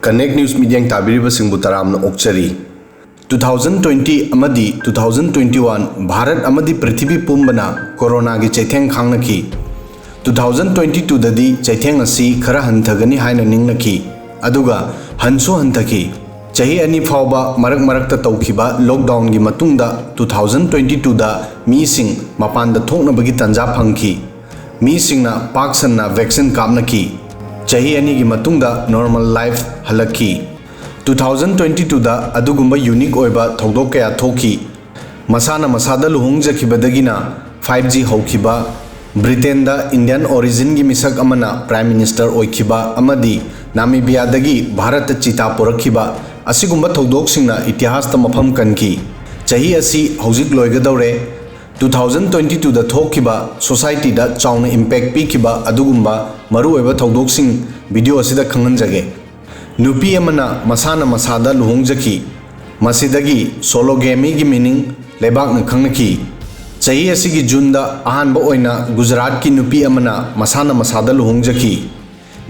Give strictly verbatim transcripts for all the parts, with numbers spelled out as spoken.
Connect News ꯃꯤꯠꯌꯦꯡ ꯇꯥꯕꯤꯔꯤꯕꯁꯤꯡꯕꯨ ꯇꯔꯥꯝꯅ ꯑꯣꯛꯆꯔꯤ꯫ Two thousand twenty ꯑꯃꯗꯤ two thousand twenty one Bharat ꯑꯃꯗꯤ ꯄ꯭ꯔꯤꯊꯤꯕꯤ ꯄꯨꯝꯕꯅ ꯀꯣꯔꯣꯅꯥꯒꯤ ꯆꯩꯊꯦꯡ ꯈꯥꯡꯅꯈꯤ꯫ Two thousand twenty twoꯗꯗꯤ ꯆꯩꯊꯦꯡ ꯑꯁꯤ ꯈꯔ ꯍꯟꯊꯒꯅꯤ ꯍꯥꯏꯅ ꯅꯤꯡꯅꯈꯤ, ꯑꯗꯨꯒ ꯍꯟꯁꯨ ꯍꯟꯊꯈꯤ꯫ ꯆꯍꯤ ꯑꯅꯤ ꯐꯥꯎꯕ ꯃꯔꯛ ꯃꯔꯛꯇ ꯇꯧꯈꯤꯕ ꯂꯣꯛꯗꯥꯎꯟꯒꯤ ꯃꯇꯨꯡꯗ two thousand twenty twoꯗ ꯃꯤꯁꯤꯡ ꯃꯄꯥꯟꯗ ꯊꯣꯛꯅꯕꯒꯤ ꯇꯥꯟꯖꯥ ꯐꯪꯈꯤ꯫ ꯃꯤꯁꯤꯡꯅ ꯄꯥꯛ ꯁꯟꯅ ꯚꯦꯛꯁꯤꯟ ꯀꯥꯞꯅꯈꯤ꯫ ꯆꯍꯤ ꯑꯅꯤꯒꯤ ꯃꯇꯨꯡꯗ ꯅꯣꯔꯃꯦꯜ ꯂꯥꯏꯐ ꯍꯜꯂꯛꯈꯤ꯫ Two thousand twenty twoꯗ ꯑꯗꯨꯒꯨꯝꯕ ꯌꯨꯅꯤꯛ ꯑꯣꯏꯕ ꯊꯧꯗꯣꯛ ꯀꯌꯥ ꯊꯣꯛꯈꯤ꯫ ꯃꯁꯥꯅ ꯃꯁꯥꯗ ꯂꯨꯍꯣꯡꯖꯈꯤꯕꯗꯒꯤꯅ five G ꯍꯧꯈꯤꯕ, ꯕ꯭ꯔꯤꯇꯦꯟꯗ ꯏꯟꯗꯤꯌꯟ ꯑꯣꯔꯤꯖꯤꯟꯒꯤ ꯃꯤꯁꯛ ꯑꯃꯅ ꯄ꯭ꯔꯥꯏꯝ ꯃꯤꯅꯤꯁꯇꯔ ꯑꯣꯏꯈꯤꯕ ꯑꯃꯗꯤ ꯅꯥꯃꯤꯕꯤꯌꯥꯗꯒꯤ ꯚꯥꯔꯠꯇ ꯆꯤꯇꯥ ꯄꯨꯔꯛꯈꯤꯕ, ꯑꯁꯤꯒꯨꯝꯕ ꯊꯧꯗꯣꯛꯁꯤꯡꯅ ꯏꯇꯤꯍꯥꯁꯇ ꯃꯐꯝ ꯀꯟꯈꯤ꯫ ꯆꯍꯤ ꯑꯁꯤ ꯍꯧꯖꯤꯛ ꯂꯣꯏꯒꯗꯧꯔꯦ꯫ Two thousand twenty twoꯗ ꯊꯣꯛꯈꯤꯕ ꯁꯣꯁꯥꯏꯇꯤꯗ ꯆꯥꯎꯅ ꯏꯝꯄꯦꯛ ꯄꯤꯈꯤꯕ ꯑꯗꯨꯒꯨꯝꯕ ꯃꯔꯨꯑꯣꯏꯕ ꯊꯧꯗꯣꯛꯁꯤꯡ ꯚꯤꯗꯤꯑꯣ ꯑꯁꯤꯗ ꯈꯪꯍꯟꯖꯒꯦ꯫ ꯅꯨꯄꯤ ꯑꯃꯅ ꯃꯁꯥꯅ ꯃꯁꯥꯗ ꯂꯨꯍꯣꯡꯖꯈꯤ꯫ ꯃꯁꯤꯗꯒꯤ ꯁꯣꯂꯣꯒꯦꯃꯤꯒꯤ ꯃꯤꯅꯤꯡ ꯂꯩꯕꯥꯛꯅ ꯈꯪꯅꯈꯤ꯫ ꯆꯍꯤ ꯑꯁꯤꯒꯤ ꯖꯨꯟꯗ ꯑꯍꯥꯟꯕ ꯑꯣꯏꯅ ꯒꯨꯖꯔꯥꯠꯀꯤ ꯅꯨꯄꯤ ꯑꯃꯅ ꯃꯁꯥꯅ ꯃꯁꯥꯗ ꯂꯨꯍꯣꯡꯖꯈꯤ꯫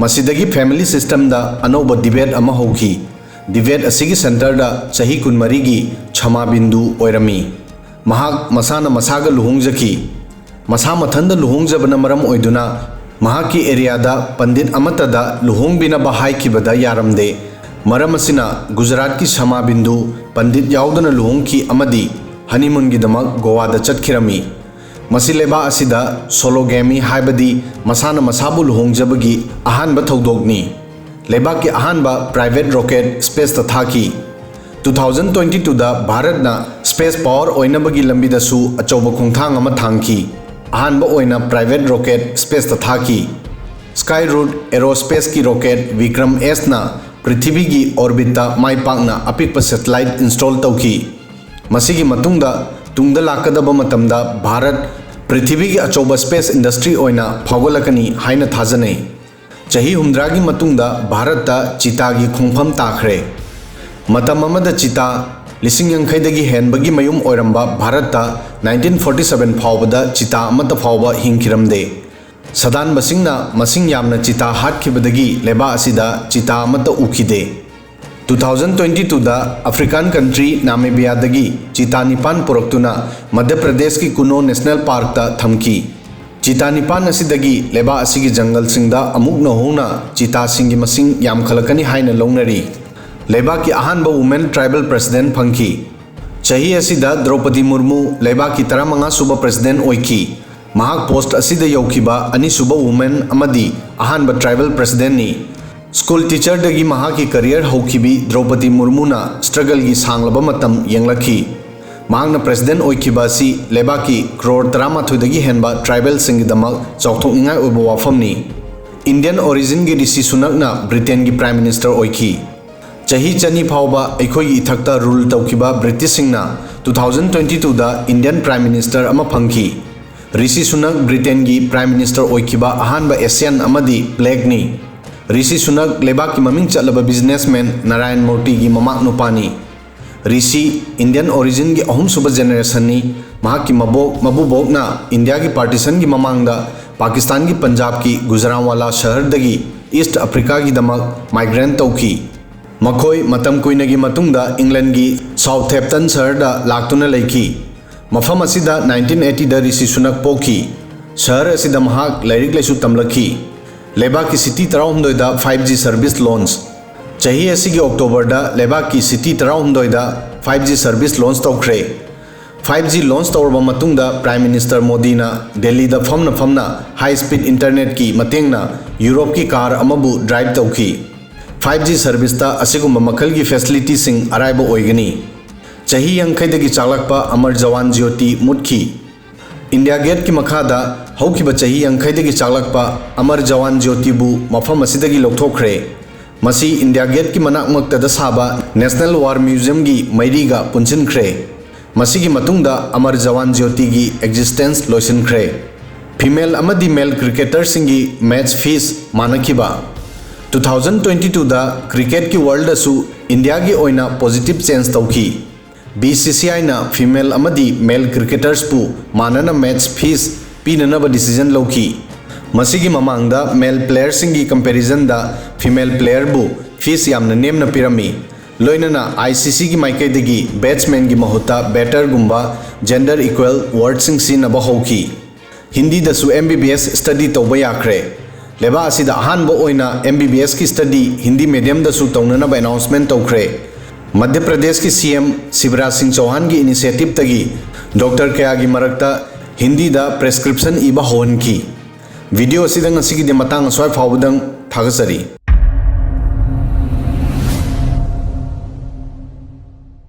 ꯃꯁꯤꯗꯒꯤ ꯐꯦꯃꯤꯂꯤ ꯁꯤꯁꯇꯝꯗ ꯑꯅꯧꯕ ꯗꯤꯕꯦꯠ ꯑꯃ ꯍꯧꯈꯤ꯫ ꯗꯤꯕꯦꯠ ꯑꯁꯤꯒꯤ ꯁꯦꯟꯇꯔꯗ ꯆꯍꯤ ꯀꯨꯟꯃꯔꯤꯒꯤ ꯁꯃꯥꯕꯤꯟꯗꯨ ꯑꯣꯏꯔꯝꯃꯤ꯫ ꯃꯍꯥꯛ ꯃꯁꯥꯅ ꯃꯁꯥꯒ ꯂꯨꯍꯣꯡꯖꯈꯤ꯫ ꯃꯁꯥ ꯃꯊꯟꯗ ꯂꯨꯍꯣꯡꯖꯕꯅ ꯃꯔꯝ ꯑꯣꯏꯗꯨꯅ ꯃꯍꯥꯛꯀꯤ ꯑꯦꯔꯤꯌꯥꯗ ꯄꯟꯗꯤꯠ ꯑꯃꯠꯇꯗ ꯂꯨꯍꯣꯡꯕꯤꯅꯕ ꯍꯥꯏꯈꯤꯕꯗ ꯌꯥꯔꯝꯗꯦ꯫ ꯃꯔꯝ ꯑꯁꯤꯅ ꯒꯨꯖꯔꯥꯠꯀꯤ ꯁꯃꯥꯕꯤꯟꯗꯨ ꯄꯟꯗꯤꯠ ꯌꯥꯎꯗꯅ ꯂꯨꯍꯣꯡꯈꯤ ꯑꯃꯗꯤ ꯍꯅꯤꯃꯨꯟꯒꯤꯗꯃꯛ ꯒꯣꯋꯥꯗ ꯆꯠꯈꯤꯔꯝꯃꯤ꯫ ꯃꯁꯤ ꯂꯩꯕꯥꯛ ꯑꯁꯤꯗ ꯁꯣꯂꯣꯒꯦꯃꯤ ꯍꯥꯏꯕꯗꯤ ꯃꯁꯥꯅ ꯃꯁꯥꯕꯨ ꯂꯨꯍꯣꯡꯖꯕꯒꯤ ꯑꯍꯥꯟꯕ ꯊꯧꯗꯣꯛꯅꯤ꯫ ꯂꯩꯕꯥꯛꯀꯤ ꯑꯍꯥꯟꯕ ꯄ꯭ꯔꯥꯏꯚꯦꯠ ꯔꯣꯀꯦꯠ ꯁ꯭ꯄꯦꯁꯇ ꯊꯥꯈꯤ꯫ Two thousand twenty twoꯗ ꯚꯥꯔꯠꯅ ꯁ꯭ꯄꯦꯁ ꯄꯥꯋꯔ ꯑꯣꯏꯅꯕꯒꯤ ꯂꯝꯕꯤꯗꯁꯨ ꯑꯆꯧꯕ ꯈꯣꯡꯊꯥꯡ ꯑꯃ ꯊꯥꯡꯈꯤ꯫ ꯑꯍꯥꯟꯕ ꯑꯣꯏꯅ ꯄ꯭ꯔꯥꯏꯚꯦꯠ ꯔꯣꯀꯦꯠ ꯁ꯭ꯄꯦꯁꯇ ꯊꯥꯈꯤ꯫ ꯁ꯭ꯀꯥꯏ ꯔꯨꯠ ꯑꯦꯔꯣꯁ꯭ꯄꯦꯁꯀꯤ ꯔꯣꯀꯦꯠ ꯕꯤꯀ꯭ꯔꯝ ꯑꯦꯁꯅ ꯄ꯭ꯔꯤꯊꯤꯕꯤꯒꯤ ꯑꯣꯔꯕꯤꯠꯇ ꯃꯥꯏ ꯄꯥꯛꯅ ꯑꯄꯤꯛꯄ ꯁꯦꯇꯦꯂꯥꯏꯠ ꯏꯟꯁꯇꯣꯜ ꯇꯧꯈꯤ꯫ ꯃꯁꯤꯒꯤ ꯃꯇꯨꯡꯗ ꯇꯨꯡꯗ ꯂꯥꯛꯀꯗꯕ ꯃꯇꯝꯗ ꯚꯥꯔꯠ ꯄ꯭ꯔꯤꯊꯤꯕꯤꯒꯤ ꯑꯆꯧꯕ ꯁ꯭ꯄꯦꯁ ꯏꯟꯗꯁꯇ꯭ꯔꯤ ꯑꯣꯏꯅ ꯐꯥꯎꯒꯠꯂꯛꯀꯅꯤ ꯍꯥꯏꯅ ꯊꯥꯖꯅꯩ꯫ ꯆꯍꯤ ꯍꯨꯝꯗ꯭ꯔꯥꯒꯤ ꯃꯇꯨꯡꯗ ꯚꯥꯔꯠꯇ ꯆꯤꯇꯥꯒꯤ ꯈꯣꯡꯐꯝ ꯇꯥꯈ꯭ꯔꯦ꯫ ꯃꯇꯝ ꯑꯃꯗ ꯆꯤꯇꯥ ꯂꯤꯁꯤꯡ ꯌꯥꯡꯈꯩꯗꯒꯤ ꯍꯦꯟꯕꯒꯤ ꯃꯌꯨꯝ ꯑꯣꯏꯔꯝꯕ ꯚꯥꯔꯠꯇ nineteen forty seven ꯐꯥꯎꯕꯗ ꯆꯤꯇꯥ ꯑꯃꯠꯇ ꯐꯥꯎꯕ ꯍꯤꯡꯈꯤꯔꯝꯗꯦ꯫ ꯁꯥꯗꯥꯟꯕꯁꯤꯡꯅ ꯃꯁꯤꯡ ꯌꯥꯝꯅ ꯆꯤꯇꯥ ꯍꯥꯠꯈꯤꯕꯗꯒꯤ ꯂꯩꯕꯥꯛ ꯑꯁꯤꯗ ꯆꯤꯇꯥ ꯑꯃꯠꯇ ꯎꯈꯤꯗꯦ꯫ ꯇꯨ ꯊꯥꯎꯖꯟ ꯇ꯭ꯋꯦꯟꯇꯤ ꯇꯨꯗ ꯑꯐ꯭ꯔꯤꯀꯥꯟ ꯀꯟꯇ꯭ꯔꯤ ꯅꯥꯃꯤꯕꯤꯌꯥꯗꯒꯤ ꯆꯤꯇꯥ ꯅꯤꯄꯥꯟ ꯄꯨꯔꯛꯇꯨꯅ ꯃꯙ꯭ꯌ ꯄ꯭ꯔꯗꯦꯁꯀꯤ ꯀꯨꯅꯣ ꯅꯦꯁꯅꯦꯜ ꯄꯥꯔꯛꯇ ꯊꯝꯈꯤ꯫ ꯆꯤꯇꯥ ꯅꯤꯄꯥꯟ ꯑꯁꯤꯗꯒꯤ ꯂꯩꯕꯥꯛ ꯑꯁꯤꯒꯤ ꯖꯪꯒꯜꯁꯤꯡꯗ ꯑꯃꯨꯛ ꯅꯧꯍꯧꯅ ꯆꯤꯇꯥꯁꯤꯡꯒꯤ ꯃꯁꯤꯡ ꯌꯥꯝꯈꯠꯂꯛꯀꯅꯤ ꯍꯥꯏꯅ ꯂꯧꯅꯔꯤ꯫ ꯂꯩꯕꯥꯛꯀꯤ ꯑꯍꯥꯟꯕ ꯋꯨꯃꯦꯟ ꯇ꯭ꯔꯥꯏꯕꯦꯜ ꯄ꯭ꯔꯦꯁꯤꯗꯦꯟꯠ ꯐꯪꯈꯤ꯫ ꯆꯍꯤ ꯑꯁꯤꯗ ꯗ꯭ꯔꯧꯄꯗꯤ ꯃꯨꯔꯃꯨ ꯂꯩꯕꯥꯛꯀꯤ ꯇꯔꯥꯃꯉꯥ ꯁꯨꯕ ꯄ꯭ꯔꯦꯁꯤꯗꯦꯟꯠ ꯑꯣꯏꯈꯤ꯫ ꯃꯍꯥꯛ ꯄꯣꯁꯠ ꯑꯁꯤꯗ ꯌꯧꯈꯤꯕ ꯑꯅꯤꯁꯨꯕ ꯋꯨꯃꯦꯟ ꯑꯃꯗꯤ ꯑꯍꯥꯟꯕ ꯇ꯭ꯔꯥꯏꯕꯦꯜ ꯄ꯭ꯔꯦꯁꯤꯗꯦꯟꯠꯅꯤ꯫ ꯁ꯭ꯀꯨꯜ ꯇꯤꯆꯔꯗꯒꯤ ꯃꯍꯥꯛꯀꯤ ꯀꯔꯤꯌꯔ ꯍꯧꯈꯤꯕꯤ ꯗ꯭ꯔꯧꯄꯗꯤ ꯃꯨꯔꯃꯨꯅ ꯁ꯭ꯇ꯭ꯔꯒꯜꯒꯤ ꯁꯥꯡꯂꯕ ꯃꯇꯝ ꯌꯦꯡꯂꯛꯈꯤ꯫ ꯃꯍꯥꯛꯅ ꯄ꯭ꯔꯦꯁꯤꯗꯦꯟꯠ ꯑꯣꯏꯈꯤꯕ ꯑꯁꯤ ꯂꯩꯕꯥꯛꯀꯤ ꯀ꯭ꯔꯣꯔ ꯇꯔꯥꯃꯥꯊꯣꯏꯗꯒꯤ ꯍꯦꯟꯕ ꯇ꯭ꯔꯥꯏꯕꯦꯜꯁꯤꯡꯒꯤꯗꯃꯛ ꯆꯥꯎꯊꯣꯛꯅꯤꯡꯉꯥꯏ ꯑꯣꯏꯕ ꯋꯥꯐꯝꯅꯤ꯫ ꯏꯟꯗꯤꯌꯟ ꯑꯣꯔꯤꯖꯤꯟꯒꯤ ꯔꯤꯁꯤ ꯁꯨꯅꯛꯅ ꯕ꯭ꯔꯤꯇꯦꯟꯒꯤ ꯄ꯭ꯔꯥꯏꯝ ꯃꯤꯅꯤꯁꯇꯔ ꯑꯣꯏꯈꯤ꯫ ꯆꯍꯤ ꯆꯅꯤ ꯐꯥꯎꯕ ꯑꯩꯈꯣꯏꯒꯤ ꯏꯊꯛꯇ ꯔꯨꯜ ꯇꯧꯈꯤꯕ ꯕ꯭ꯔꯤꯇꯤꯁꯁꯤꯡꯅ ꯇꯨ ꯊꯥꯎꯖꯟ ꯇ꯭ꯋꯦꯟꯇꯤ ꯇꯨꯗ ꯏꯟꯗꯤꯌꯟ ꯄ꯭ꯔꯥꯏꯝ ꯃꯤꯅꯤꯁꯇꯔ ꯑꯃ ꯐꯪꯈꯤ꯫ ꯔꯤꯁꯤ ꯁꯨꯅꯛ ꯕ꯭ꯔꯤꯇꯦꯟꯒꯤ ꯄ꯭ꯔꯥꯏꯝ ꯃꯤꯅꯤꯁꯇꯔ ꯑꯣꯏꯈꯤꯕ ꯑꯍꯥꯟꯕ ꯑꯦꯁꯤꯌꯥꯟ ꯑꯃꯗꯤ ꯕ꯭ꯂꯦꯛꯅꯤ꯫ ꯔꯤꯁꯤ ꯁꯨꯅꯛ ꯂꯩꯕꯥꯛꯀꯤ ꯃꯃꯤꯡ ꯆꯠꯂꯕ ꯕꯤꯖꯤꯅꯦꯁꯃꯦꯟ ꯅꯥꯔꯥꯌꯟ ꯃꯨꯔꯇꯤꯒꯤ ꯃꯃꯥꯛ ꯅꯨꯄꯥꯅꯤ꯫ ꯔꯤꯁꯤ ꯏꯟꯗꯤꯌꯟ ꯑꯣꯔꯤꯖꯤꯟꯒꯤ ꯑꯍꯨꯝꯁꯨꯕ ꯖꯦꯅꯦꯔꯦꯁꯟꯅꯤ꯫ ꯃꯍꯥꯛꯀꯤ ꯃꯕꯣꯛ ꯃꯕꯨꯕꯣꯛꯅ ꯏꯟꯗꯤꯌꯥꯒꯤ ꯄꯥꯔꯇꯤꯁꯟꯒꯤ ꯃꯃꯥꯡꯗ ꯄꯥꯀꯤꯁꯇꯥꯟꯒꯤ ꯄꯟꯖꯥꯕꯀꯤ ꯒꯨꯖꯔꯥꯟꯋꯥꯂꯥ ꯁꯍꯔꯗꯒꯤ ꯏꯁ꯭ꯠ ꯑꯐ꯭ꯔꯤꯀꯥꯒꯤꯗꯃꯛ ꯃꯥꯏꯒ꯭ꯔꯦꯟ ꯇꯧꯈꯤ꯫ ꯃꯈꯣꯏ ꯃꯇꯝ ꯀꯨꯏꯅꯒꯤ ꯃꯇꯨꯡꯗ ꯏꯪꯂꯦꯟꯒꯤ ꯁꯥꯎꯊꯦꯝꯞꯇꯟ ꯁꯍꯔꯗ ꯂꯥꯛꯇꯨꯅ ꯂꯩꯈꯤ꯫ ꯃꯐꯝ ꯑꯁꯤꯗ ꯅꯥꯏꯟꯇꯤꯟ ꯑꯩꯠꯇꯤꯗ ꯔꯤꯁꯤ ꯁꯨꯅꯛ ꯄꯣꯛꯈꯤ꯫ ꯁꯍꯔ ꯑꯁꯤꯗ ꯃꯍꯥꯛ ꯂꯥꯏꯔꯤꯛ ꯂꯥꯏꯁꯨ ꯇꯝꯂꯛꯈꯤ꯫ ꯂꯩꯕꯥꯛꯀꯤ ꯁꯤꯇꯤ ꯇꯔꯥꯍꯨꯝꯗꯣꯏꯗ ꯐꯥꯏꯚ ꯖꯤ ꯁꯔꯚꯤꯁ ꯂꯣꯟꯆ꯫ ꯆꯍꯤ ꯑꯁꯤꯒꯤ ꯑꯣꯛꯇꯣꯕꯔꯗ ꯂꯩꯕꯥꯛꯀꯤ ꯁꯤꯇꯤ ꯇꯔꯥꯍꯨꯝꯗꯣꯏꯗ ꯐꯥꯏꯚ ꯖꯤ ꯁꯔꯚꯤꯁ ꯂꯣꯟꯆ ꯇꯧꯈ꯭ꯔꯦ꯫ ꯐꯥꯏꯚ ꯖꯤ ꯂꯣꯟꯆ ꯇꯧꯔꯕ ꯃꯇꯨꯡꯗ ꯄ꯭ꯔꯥꯏꯝ ꯃꯤꯅꯤꯁꯇꯔ ꯃꯣꯗꯤꯅ ꯗꯦꯜꯂꯤꯗ ꯐꯝꯅ ꯐꯝꯅ ꯍꯥꯏ ꯁ꯭ꯄꯤꯗ ꯏꯟꯇꯔꯅꯦꯠꯀꯤ ꯃꯇꯦꯡꯅ ꯌꯨꯔꯣꯞꯀꯤ ꯀꯥꯔ ꯑꯃꯕꯨ ꯗ꯭ꯔꯥꯏꯚ ꯇꯧꯈꯤ꯫ ꯐꯥꯏꯚ ꯖꯤ ꯁꯔꯚꯤꯁꯇ ꯑꯁꯤꯒꯨꯝꯕ ꯃꯈꯜꯒꯤ ꯐꯦꯁꯤꯂꯤꯇꯤꯁꯤꯡ ꯑꯔꯥꯏꯕ ꯑꯣꯏꯒꯅꯤ꯫ ꯆꯍꯤ ꯌꯥꯡꯈꯩꯗꯒꯤ ꯆꯥꯛꯂꯛꯄ ꯑꯃꯔ ꯖꯋꯥꯟ ꯖ꯭ꯌꯣꯇꯤ ꯃꯨꯠꯈꯤ꯫ ꯏꯟꯗꯤꯌꯥ ꯒꯦꯠꯀꯤ ꯃꯈꯥꯗ ꯍꯧꯈꯤꯕ ꯆꯍꯤ ꯌꯥꯡꯈꯩꯗꯒꯤ ꯆꯥꯛꯂꯛꯄ ꯑꯃꯔ ꯖꯋꯥꯟ ꯖ꯭ꯌꯣꯇꯤꯕꯨ ꯃꯐꯝ ꯑꯁꯤꯗꯒꯤ ꯂꯧꯊꯣꯛꯈ꯭ꯔꯦ꯫ ꯃꯁꯤ ꯏꯟꯗꯤꯌꯥ ꯒꯦꯠꯀꯤ ꯃꯅꯥꯛꯃꯛꯇꯗ ꯁꯥꯕ ꯅꯦꯁꯅꯦꯜ ꯋꯥꯔ ꯃ꯭ꯌꯨꯖꯤꯌꯝꯒꯤ ꯃꯩꯔꯤꯒ ꯄꯨꯟꯁꯤꯟꯈ꯭ꯔꯦ꯫ ꯃꯁꯤꯒꯤ ꯃꯇꯨꯡꯗ ꯑꯃꯔ ꯖꯋꯥꯟ ꯖ꯭ꯌꯣꯇꯤꯒꯤ ꯑꯦꯛꯖꯤꯁꯇꯦꯟꯁ ꯂꯣꯏꯁꯤꯟꯈ꯭ꯔꯦ꯫ ꯐꯤꯃꯦꯜ ꯑꯃꯗꯤ ꯃꯦꯜ ꯀ꯭ꯔꯤꯀꯦꯇꯔꯁꯤꯡꯒꯤ ꯃꯦꯆ ꯐꯤꯁ ꯃꯥꯟꯅꯈꯤꯕ꯫ ꯇꯨ ꯊꯥꯎꯖꯟ ꯇ꯭ꯋꯦꯟꯇꯤ ꯇꯨꯗ ꯀ꯭ꯔꯤꯀꯦꯠꯀꯤ ꯋꯥꯔꯜꯗꯁꯨ ꯏꯟꯗꯤꯌꯥꯒꯤ ꯑꯣꯏꯅ ꯄꯣꯖꯤꯇꯤꯚ ꯆꯦꯟꯖ ꯇꯧꯈꯤ꯫ ꯕꯤ ꯁꯤ ꯁꯤ ꯑꯥꯏꯅ ꯐꯤꯃꯦꯜ ꯑꯃꯗꯤ ꯃꯦꯜ ꯀ꯭ꯔꯤꯀꯦꯇꯔꯁꯄꯨ ꯃꯥꯟꯅꯅ ꯃꯦꯆ ꯐꯤꯁ ꯄꯤꯅꯅꯕ ꯗꯤꯁꯤꯖꯟ ꯂꯧꯈꯤ꯫ ꯃꯁꯤꯒꯤ ꯃꯃꯥꯡꯗ ꯃꯦꯜ ꯄ꯭ꯂꯦꯌꯔꯁꯤꯡꯒꯤ ꯀꯝꯄꯦꯔꯤꯖꯟꯗ ꯐꯤꯃꯦꯜ ꯄ꯭ꯂꯦꯌꯔꯕꯨ ꯐꯤꯁ ꯌꯥꯝꯅ ꯅꯦꯝꯅ ꯄꯤꯔꯝꯃꯤ꯫ ꯂꯣꯏꯅꯅ ꯑꯥꯏ ꯁꯤ ꯁꯤꯒꯤ ꯃꯥꯏꯀꯩꯗꯒꯤ ꯕꯦꯠꯁꯃꯦꯟꯒꯤ ꯃꯍꯨꯠꯇ ꯕꯦꯇꯔꯒꯨꯝꯕ ꯖꯦꯟꯗꯔ ꯏꯀ꯭ꯋꯦꯜ ꯋꯥꯔꯗꯁꯤꯡ ꯁꯤꯖꯤꯟꯅꯕ ꯍꯧꯈꯤ꯫ ꯍꯤꯟꯗꯤꯗꯁꯨ M B B S study ꯇꯧꯕ ꯌꯥꯈ꯭ꯔꯦ꯫ ꯂꯩꯕꯥꯛ ꯑꯁꯤꯗ ꯑꯍꯥꯟꯕ ꯑꯣꯏꯅ ꯑꯦꯝ ꯕꯤ ꯕꯤ ꯑꯦꯁꯀꯤ ꯁ꯭ꯇꯗꯤ ꯍꯤꯟꯗꯤ ꯃꯦꯗꯤꯌꯝꯗꯁꯨ ꯇꯧꯅꯅꯕ ꯑꯦꯅꯥꯎꯟꯁꯃꯦꯟ ꯇꯧꯈ꯭ꯔꯦ꯫ ꯃꯙ꯭ꯌ ꯄ꯭ꯔꯗꯦꯁꯀꯤ ꯁꯤ ꯑꯦꯝ ꯁꯤꯕꯔꯥꯖ ꯁꯤꯡ ꯆꯧꯍꯥꯟꯒꯤ ꯏꯅꯤꯁꯤꯌꯦꯇꯤꯚꯇꯒꯤ ꯗꯣꯛꯇꯔ ꯀꯌꯥꯒꯤ ꯃꯔꯛꯇ ꯍꯤꯟꯗꯤꯗ ꯄ꯭ꯔꯦꯁꯀ꯭ꯔꯤꯞꯁꯟ ꯏꯕ ꯍꯧꯍꯟꯈꯤ꯫ ꯚꯤꯗꯤꯑꯣ ꯑꯁꯤꯗ ꯉꯁꯤꯒꯤꯗꯤ ꯃꯇꯥꯡ ꯑꯁ꯭ꯋꯥꯏ ꯐꯥꯎꯕꯗꯪ꯫ ꯊꯥꯒꯠꯆꯔꯤ꯫